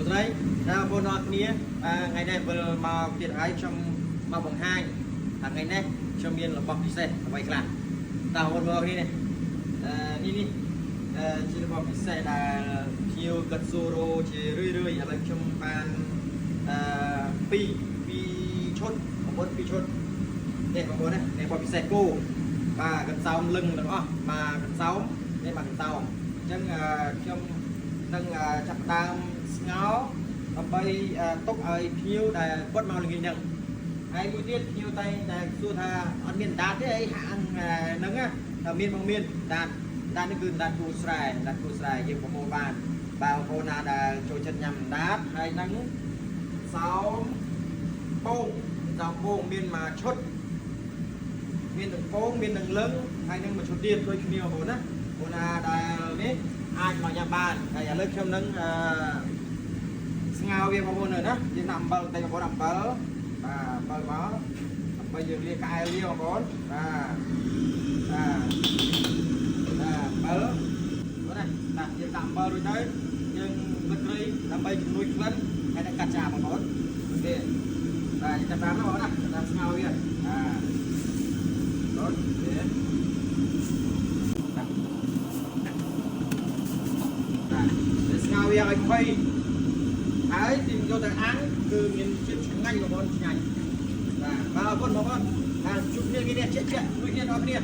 ស្ដីដល់បងប្អូនអរគ្នាបាទថ្ងៃនេះវិលមកទៀតហើយខ្ញុំមកបង្ហាញថាថ្ងៃនេះខ្ញុំមានរបស់ពិសេសអ្វីខ្លះតើបងប្អូនអរគ្នានេះអឺនេះនេះអឺជារបស់ពិសេសដែលភ្ញៀវកាត់ស៊ូរ៉ូជារឿយរឿយឥឡូវខ្ញុំបានអឺពីរពីរឈុតបងប្អូនពីរឈុតនេះបងប្អូនណានេះរបស់ពិសេសគោបាទកន្សោមលឹងទាំងអស់បាទកន្សោមនេះបាទកន្សោមអញ្ចឹងអឺខ្ញុំ នឹងចាប់ផ្ដើមស្ងោរដើម្បីទុកឲ្យភ្ញៀវដែលគាត់មកល្ងាចហ្នឹងហើយមួយទៀតភ្ញៀវតែងតែសួរថាអត់មានដាតទេអីហាក់ហ្នឹងណាថាមានបងមានដាតដាតនេះគឺដាតគូស្រែដាតគូស្រែយើងប្រមូលបានបាទបងប្អូនណាដែលចូលចិត្តញ៉ាំដាតហើយហ្នឹងសោមពងសោមពងមានមួយឈុតមានទាំងពងមានទាំងលឹងហើយនឹងមួយឈុតទៀតដូចគ្នាបងប្អូនណាបងណាដែលនេះអាចមកញ៉ាំបានហើយឥឡូវខ្ញុំនឹងអឺស្ងោរវាបងប្អូនណាយើងដាក់អំបិលបន្តិចបងប្អូនអំបិលបាទអំបិលមកដើម្បីយើងលាកែលាបងប្អូនបាទបាទបាទអំបិលបងណាបាទយើងដាក់អំបិលរួចទៅយើងលឹកគ្រៃដើម្បីជំនួយក្លិនហើយនឹងកាត់ចាបងប្អូន OK បាទយើងចាប់តាមណាបងប្អូនណាចាប់តាមស្ងោរវាបាទ OK បាទស្ងោរវាឲ្យផុយហើយទីយកទៅអាំងគឺមានជាតិឆ្ងាញ់បងប្អូនឆ្ងាញ់បាទបាទអរគុណបងប្អូនបាទជួបគ្នាថ្ងៃនេះជែកជែកជួយគ្នាដល់គ្នា។